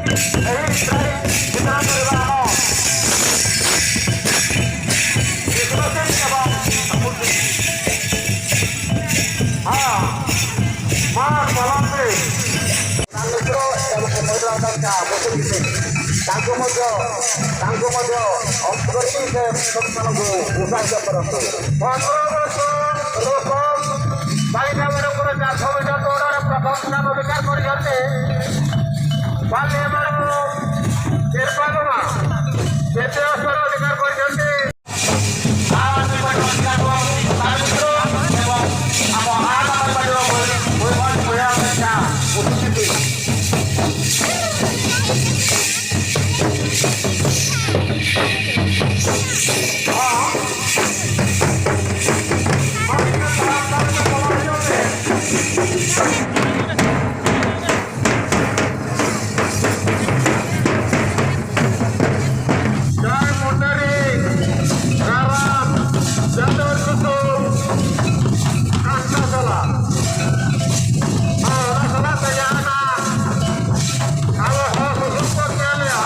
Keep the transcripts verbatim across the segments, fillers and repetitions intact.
ଏହି ଟ୍ରାଇବ୍ କିଶୋର ପରିବାର ଆମ ବିଶ୍ୱଜିତ ଏବଂ ସମୁଦ୍ର। ହଁ, ମା କଲମରେ ମିତ୍ର ଏବଂ ମହିଳା ଅଧ୍ୟକ୍ଷା ବସନ୍ତି। ତାଙ୍କୁ ମଧ୍ୟ, ତାଙ୍କୁ ମଧ୍ୟ ଅଫ୍ କରି ସେ ଲୋକମାନଙ୍କୁ ଉତ୍ସାହିତ କରନ୍ତୁ। ପନ୍ଦର ବର୍ଷ ଲୋକ ବାଲିଯାତ୍ରା ଚାରିଶହ ମିଟର ଦୌଡ଼ରେ ପ୍ରଥମ ସ୍ଥାନ ଅଧିକାର କରିଛନ୍ତି। ବାଲିଯାତ୍ରାର ନିର୍ବାଚନ ଦ୍ୱିତୀୟ ସ୍ଥାନ ଅଧିକାର କରିଛନ୍ତି। ᱡᱟᱦᱟᱸᱭ ᱢᱚᱱᱰᱟᱨᱤ, ᱠᱟᱨᱟᱢ, ᱪᱟᱸᱫᱚ ᱥᱩᱛᱟᱹᱢ, ᱠᱟᱱᱛᱟ ᱥᱟᱞᱟ᱾ ᱟᱨ ᱚᱱᱟ ᱥᱟᱞᱟᱜ ᱛᱮ ᱡᱟᱦᱟᱱᱟᱜ ᱟᱵᱚ ᱦᱚᱲ ᱥᱩᱥᱩᱨ ᱠᱚ ᱧᱮᱞᱮᱜᱼᱟ,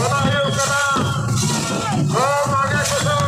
ᱚᱱᱟ ᱦᱩᱭᱩᱜ ᱠᱟᱱᱟ ᱦᱚᱲ ᱢᱟᱜᱮ ᱥᱩᱥᱩᱨ᱾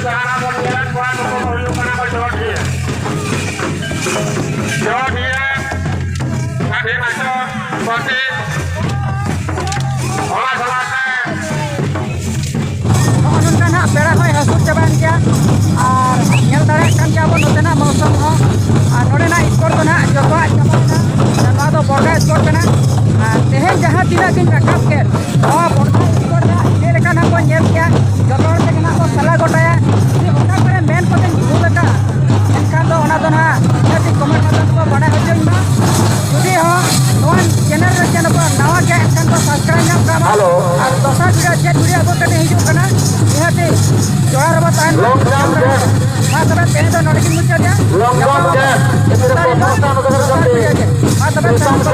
ᱟᱨ ᱟᱵᱚ ᱧᱮᱞᱮᱫ ᱠᱚᱣᱟ, ᱱᱩᱠᱩ ᱫᱚ ᱦᱩᱭᱩᱜ ᱠᱟᱱᱟ ᱠᱚ ᱡᱚᱡᱽ ᱦᱤᱭᱟᱹ᱾ ᱡᱚᱡᱽ ᱦᱤᱭᱟᱹ, ᱟᱹᱰᱤ ᱢᱟᱪᱚ ᱯᱟᱹᱴᱤ᱾ ᱚᱱᱟ ᱥᱟᱞᱟᱜ ᱛᱮ ᱱᱚᱜᱼᱚ ᱱᱚᱝᱠᱟ ᱱᱟᱜ ᱵᱮᱲᱟ ᱦᱚᱸᱭ ᱦᱟᱹᱥᱩᱨ ᱪᱟᱵᱟᱭᱮᱱ ᱜᱮᱭᱟ᱾ ᱟᱨ ᱧᱮᱞ ᱫᱟᱲᱮᱭᱟᱜ ᱠᱟᱱ ᱜᱮᱭᱟ ᱵᱚᱱ ᱱᱚᱛᱮᱱᱟᱜ ᱢᱚᱣᱥᱚᱢ ᱦᱚᱸ᱾ ᱟᱨ ᱱᱚᱰᱮᱱᱟᱜ ᱥᱠᱳᱨ ᱫᱚ ᱱᱟᱜ ᱡᱚᱛᱚᱣᱟᱜ ᱪᱟᱵᱟᱭᱮᱱᱟ᱾ ᱟᱨ ᱱᱚᱣᱟ ᱫᱚ ᱵᱚᱲᱜᱟ ᱥᱠᱳᱨ ᱠᱟᱱᱟ᱾ ᱟᱨ ᱛᱮᱦᱮᱧ ᱡᱟᱦᱟᱸ ᱛᱤᱱᱟᱹᱜ ᱜᱤᱧ ᱨᱟᱠᱟᱵ ᱠᱮᱫ, ᱱᱚᱣᱟ ᱵᱚᱲᱜᱟ ᱥᱠᱳᱨ ᱨᱮ ᱪᱮᱫ ᱞᱮᱠᱟ ᱱᱟᱜ ᱵᱚᱱ ᱧᱮᱞ ᱠᱮᱜᱼᱟ, ᱡᱚᱛᱚ ᱦᱚᱲ ᱛᱮᱜᱮ ᱱᱟᱜ ᱵᱚᱱ ᱥᱟᱞᱟ ᱜᱚᱴᱟᱭᱟ᱾ ᱡᱩᱫᱤ ᱚᱠᱟ ᱠᱚᱨᱮ ᱢᱮᱱ ᱠᱚᱛᱮᱧ ᱵᱷᱩᱞ ᱟᱠᱟᱫᱼᱟ, ᱮᱱᱠᱷᱟᱱ ᱫᱚ ᱚᱱᱟ ᱫᱚ ᱱᱟᱜ ᱱᱤᱦᱟᱹᱛ ᱜᱮ ᱠᱚᱢᱮᱱᱴ ᱢᱟᱫᱽᱫᱷᱚᱢ ᱛᱮᱠᱚ ᱵᱟᱰᱟᱭ ᱦᱚᱪᱚᱧ ᱢᱟ᱾ ᱡᱩᱫᱤ ᱦᱚᱸ ᱱᱚᱣᱟ ᱪᱮᱱᱮᱞ ᱨᱮ ᱪᱮᱫ ᱱᱚᱝᱠᱟ ᱱᱟᱣᱟ ᱜᱮ, ᱮᱱᱠᱷᱟᱱ ᱫᱚ ᱥᱟᱵᱥᱠᱨᱟᱭᱤᱵᱽ ᱧᱚᱜ ᱠᱟᱜ ᱢᱟ᱾ ᱦᱮᱞᱳ᱾ ᱟᱨ ᱫᱚᱥᱟᱨ ᱵᱷᱤᱰᱤᱭᱳ ᱪᱮᱫ ᱵᱷᱤᱰᱤᱭᱳ ᱟᱵᱚ ᱠᱟᱹᱴᱤᱡ ᱦᱤᱡᱩᱜ ᱠᱟᱱᱟ, ᱱᱤᱦᱟᱹᱛ ᱜᱮ ᱡᱚᱲᱟᱣ ᱨᱮᱵᱚ ᱛᱟᱦᱮᱱ ᱢᱟ᱾ ᱞᱚᱝ ᱡᱟᱢᱯ ᱜᱮ᱾ ᱢᱟ ᱛᱚᱵᱮ ᱛᱮᱦᱮᱧ ᱫᱚ ᱱᱚᱰᱮ ᱜᱮᱧ ᱢᱩᱪᱟᱹᱫᱮᱜᱼᱟ᱾ ᱞᱚᱝ ᱡᱟᱢᱯ ᱜᱮ᱾ ᱫᱚᱥᱟᱨ ᱦᱤᱞᱳᱜ ᱫᱚᱥᱟᱨ ᱵᱷᱤᱰᱤᱭᱳ ᱜᱮ᱾ ᱢᱟ ᱛᱚᱵᱮ ᱛᱮᱦᱮᱧ ᱫᱚ